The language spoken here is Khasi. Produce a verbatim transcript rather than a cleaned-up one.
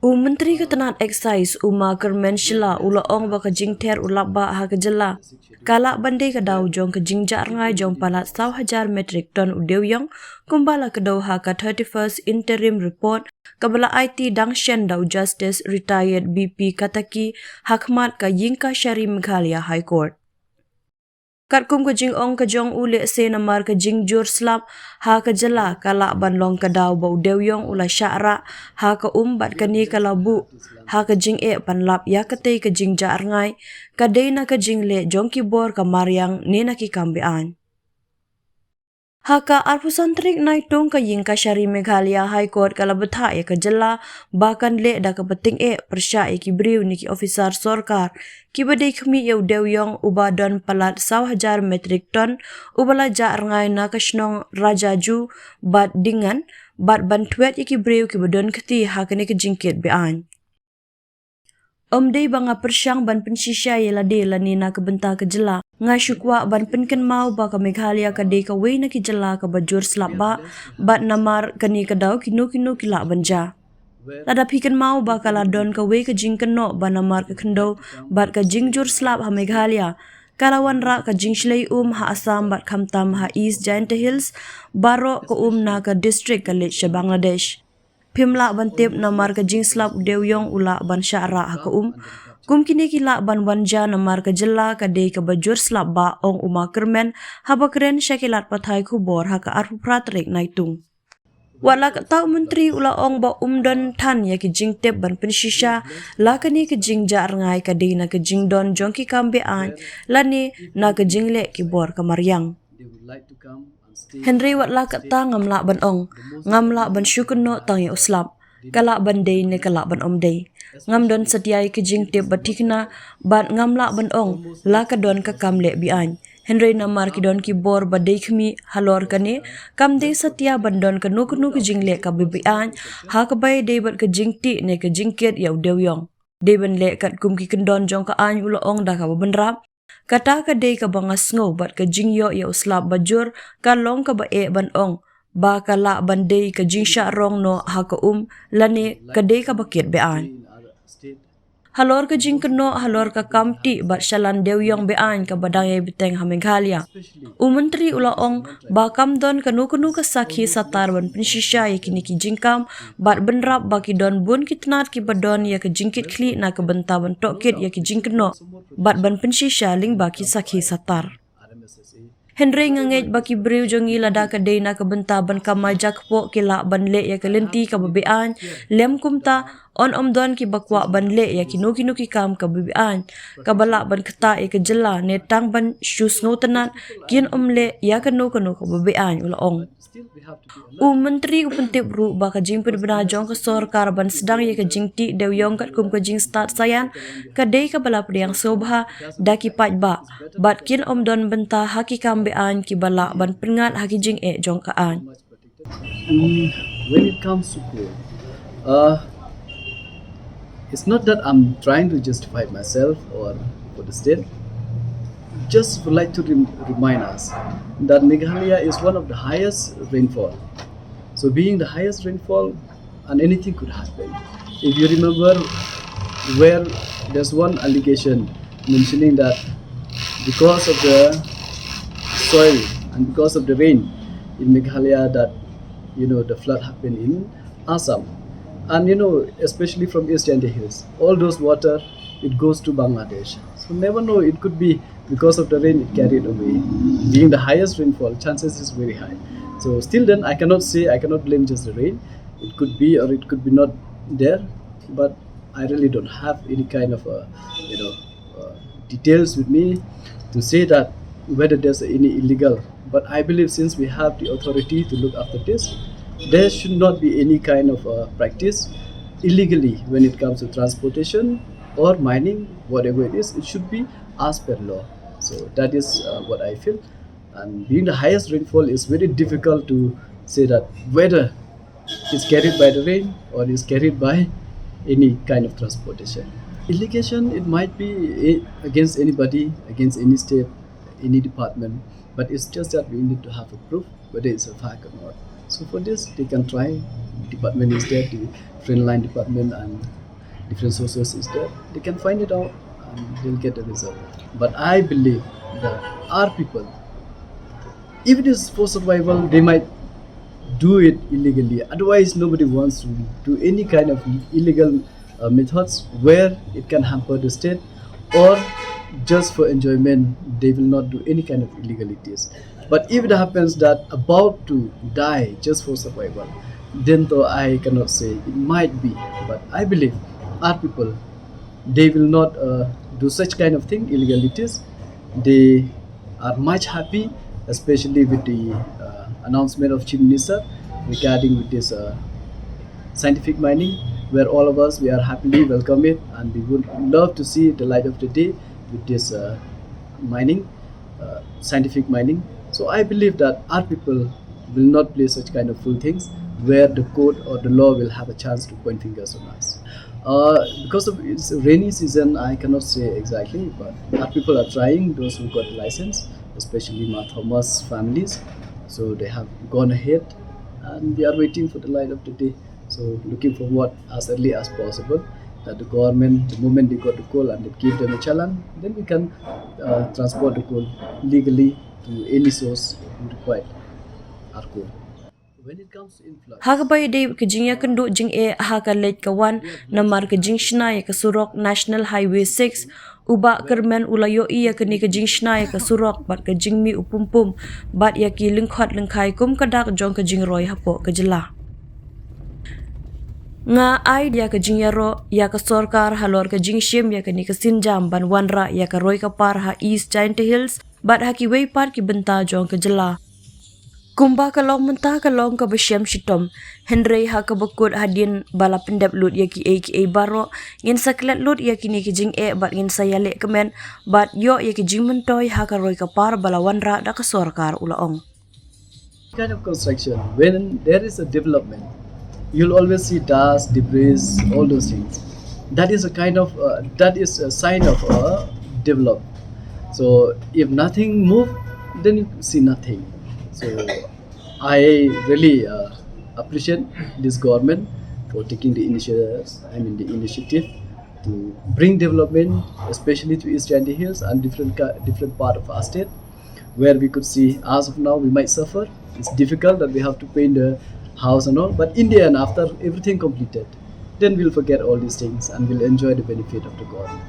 U Myntri ka tnat Excise, u Ma Kyrmen Shylla, u la ong ba ka jingther u lap ba ha ka jylla ka lah ban dei ka daw jong ka jingjah rngai jong palat saw hajar metric ton u dewïong, kumba la kdew ha ka thirty-first Interim Report kaba la aiti dang shen da u Justice Retired B P Kataki ha khmat ka Yingkashari Meghalaya High Court. Katkum ka jingong ka jong u, lehse namar ka jingjur slap ha ka jylla ka lah ban long ka daw ba u dewïong u la shah rah ha ka um bad kane ka la buh ha ka jingeh ban lap ïa katei ka jingjah rngai, ka dei na ka jingleh jong ki bor ka mariang ne na ki kam be-aiñ. Ha ka arphew san tarik Naitung, ka Yingkashari Meghalaya High Court ka la bthah ïa ka jylla ba kan leh da kaba tyngeh pyrshah ïa ki briew ne ki officer sorkar kiba dei khmih ïa u dewïong uba don palat saw hajar metric ton, uba la jah rngai na ka shnong Rajaju bad Dingan, bad ban thwet ïa ki briew kiba don kti ha kane ka jingkit be-aiñ. Ym dei ba nga pyrshang ban pynshisha ïa lade lane na ka bynta ka jylla. Nga shu kwah ban pynkynmaw ba ka Meghalaya ka dei kawei na ki jylla kaba jur slap ba, bad namar kane ka daw kino kino ki lah ban jia. Lada phi kynmaw ba ka la don kawei ka jingkynnoh ba namar ka khyndew bad ka jingjur slap ha Meghalaya, ka la wanrah ka jingshlei um ha Assam bad khamtam ha East Jaintia Hills, baroh ka um na ka district ka leit sha Bangladesh. Phim lah ban tip namar ka jingslap u dewïong u lah ban shah rah ha ka um. Kum kine ki lah ban wan jia namar ka jylla ka dei kaba jur slap ba, ong u Ma Kyrmen haba kren sha ki lad pathai khubor ha ka arphew phra tarik Naitung. Wat la katta, u Myntri u la ong ba um don than ïa ki jingtip ban pynshisha la kane ka jingjah rngai ka dei na ka jingdon jong ki kam be-aiñ lane na ka jingleh ki bor ka mariang. Hynrei wat la katta, ngam lah ban ong, ngam lah ban shu kynnoh tang ïa u slap. Ka lah ban dei ne ka lah ban ym dei. Ngam don satia ïa ka jingtip ba thikna bad ngam lah ban ong la ka don ka kam leh be-aiñ. Hynrei namar ki don ki bor ba dei khmih halor kane, kam dei satia ban don kano kano ka jingleh kaba be-aiñ ha kaba ïadei bad ka jingtih ne ka jingkit ïa u dewïong. Dei ban leh katkum ki kyndon jong ka aiñ, u la ong da kaba bynrap. Kata ka dei kaba nga sngew, bad ka jingïoh ïa u slap ba jur ka long kaba eh ban ong ba ka lah ban dei ka jingshah rong noh ha ka um lane ka dei kaba kit be-aiñ. Halor ka jingkynnoh halor ka kam tih bad shalan dewïong be-aiñ kaba dang ïai bteng ha Meghalaya, u Myntri u la ong ba kam don kano kano ka sakhi satar ban pynshisha ïa kine ki jingkam, bad bynrap ba ki don bun ki tnat kiba don ïa ka jingkitkhlieh na ka bynta ban tohkit ïa ki jingkynnoh bad ban pynshisha lyngba ki sakhi satar. Hynrei nga ngeit ba ki briew jong ngi, lada ka dei na ka bynta ban kamai jakpoh, ki lah ban leh ïa ka lynti kaba be-aiñ. Lem kumta, yn ym don kiba kwah ban leh ïa kino kino ki kam kaba be-aiñ kaba lah ban ktah ïa ka jylla, ne tang ban shu sngewtynnat, kin ym leh ïa kano kano kaba be-aiñ, u la ong. U Myntri u pyntip ruh ba ka jingpynbna jong ka sorkar ban sdang ïa ka jingtih dewïong katkum ka jingstad saïan ka dei kaba la pdiang sngewbha da ki paidbah, bad kin ym don bynta ha ki kam be-aiñ kiba lah ban pynngat ha ki jingeh jong ka aiñ. Mm, when it comes to coal, uh, it's not that I'm trying to justify myself or for the state. Just would like to rem- remind us that Meghalaya is one of the highest rainfall. So being the highest rainfall, and anything could happen. If you remember, where there's one allegation mentioning that because of the soil and because of the rain in Meghalaya, that, you know, the flood happened in Assam, and, you know, especially from East Jaintia Hills, all those water, it goes to Bangladesh. So never know, it could be because of the rain it carried away. Being the highest rainfall, chances is very high. So still then, I cannot say, I cannot blame just the rain. It could be or it could be not there, but I really don't have any kind of a, you know, uh, details with me to say that whether there's any illegal. But I believe since we have the authority to look after this, there should not be any kind of uh, practice illegally when it comes to transportation or mining, whatever it is. It should be as per law. So that is uh, what I feel. And being the highest rainfall, is very difficult to say that whether it's carried by the rain or is carried by any kind of transportation. Allegation, it might be a- against anybody, against any state, any department, but it's just that we need to have a proof whether it's a fact or not. So for this, they can try department is there, the frontline department and different sources is there. They can find it out and they'll get the result. But I believe that our people, if it is for survival, they might do it illegally. Otherwise, nobody wants to do any kind of illegal uh, methods where it can hamper the state or just for enjoyment. They will not do any kind of illegalities. But if it happens that about to die just for survival, then though I cannot say, it might be. But I believe our people, they will not uh, do such kind of thing, illegalities. They are much happy, especially with the uh, announcement of Chief Minister regarding with this uh, scientific mining, where all of us, we are happily welcome it, and we would love to see the light of the day with this uh, mining, uh, scientific mining. So I believe that our people will not play such kind of fool things where the court or the law will have a chance to point fingers on us. Uh, because of it's rainy season, I cannot say exactly, but our people are trying, those who got the license, especially Ma Thomas families. So they have gone ahead and we are waiting for the light of the day. So looking forward as early as possible that the government, the moment they got the coal and they give them a challan, then we can uh, transport the coal legally to any source who required our coal. When it comes to influx, ha kaba ïadei ka jingïakynduh jingeh ha ka leit ka wan namar ka jingshna ïa ka surok National Highway six, u Bah Kyrmen u la ïohi ïa kane ka jingshna ïa ka surok bad ka jingmih u pumpum bad ïa ki lyngkhot lyngkhai kum ka dak jong ka jingroi hapoh ka jylla. Nga ai ïa ka jingïaroh ïa ka sorkar halor ka jingshim ïa kane ka sienjam ban wanrah ïa ka roi ka par ha East Jaintia Hills bad ha kiwei pat ki bynta jong ka jylla. Kumba ka long mynta ka long kaba shem shitom, hynrei ha kaba kut hadien ba la pyndep lut ïa kiei kiei baroh, ngin sa klet lut ïa kine ki jingeh bad ngin sa ïaleh kmen bad ïoh ïa ki jingmyntoi ha ka roi ka par ba la wanrah da ka sorkar, u la ong. Kind of construction, when there is a development, you'll always see dust, debris, all those things. That is a kind of uh, that is a sign of a develop. So if nothing move, then you see nothing. So I really uh, appreciate this government for taking the initiative. I mean the initiative to bring development, especially to East Jaintia Hills and different different part of our state, where we could see as of now we might suffer. It's difficult that we have to paint the house and all, but in the end, after everything completed, then we'll forget all these things and we'll enjoy the benefit of the government.